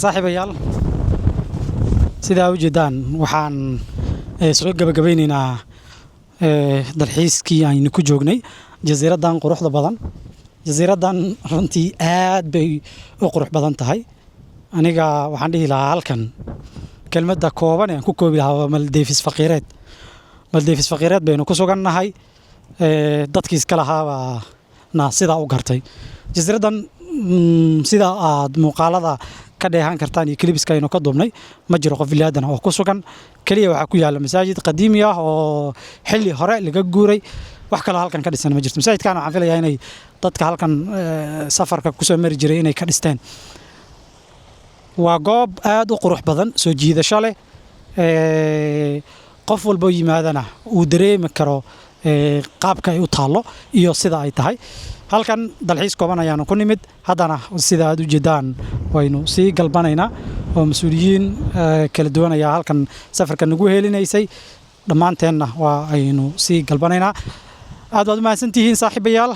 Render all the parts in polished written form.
Saaxiibayaal, sidaa u jeedaan waxaan soo gabagabaynaynaa dalxiiskii aynu ku joognay jasiiraddan quruxda badan. Jasiiraddan runtii aad bay u qurux badan tahay. Aniga waxaan dhihi lahaa halkan kelmadda kooban ee aan ku koobi lahaa waa Maldives faqiireed. Maldives faqiireed baynu ku sugannahay. Dadkii iska lahaabaa na sidaa u gartay jasiiraddan. Sida aad muuqaalada ka dheehan kartaan iyo clips-ka aynu ka duubnay, ma jiro qof bilaadan oo ku sugan. Keliya waxaa ku yaalla masaajid qadiimi ah oo xilli hore laga guuray. Wax kaloo halkan ka dhisan ma jirto. Masaajidkan waxaan filayaa inay dadka halkan safarka kusoo mari jiray inay ka dhisteen. Waa goob aad u qurux badan, soo jiidasho leh, qof walboo yimaadana uu dareemi karo qaabka ay u taallo iyo sida ay tahay. Halkan dalxiis kooban ayaanu ku nimid. Haddana sida aad u jeedaan waynu sii galbanaynaa oo mas-uuliyiin kala duwan ayaa halkan safarka nagu helinaysay. Dhammaanteenna waa aynu sii galbanaynaa. Aad baad u mahadsantihiin, saaxiibayaal.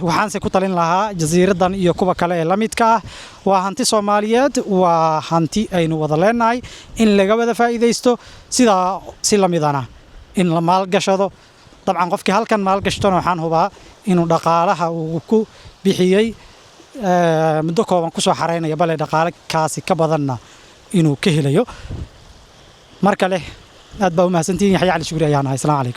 Waxaanse ku talin lahaa jasiiraddan iyo kuwa kale ee la midka ah, waa hanti Soomaaliyeed, waa hanti aynu wada leenahay, in laga wada faa'iidaysto, sidaa si la midana in la maalgashado. Dabcan qofkii halkan maalgashtona waxaan hubaa inuu dhaqaalaha uu ku bixiyey muddo kooban kusoo xareynaya, bale dhaqaale kaasi ka badanna inuu ka helayo. Mar kale aad baa u mahadsantihiin. Yaxya Cali Shugri ayaan ahay. Asalaamu calaykum.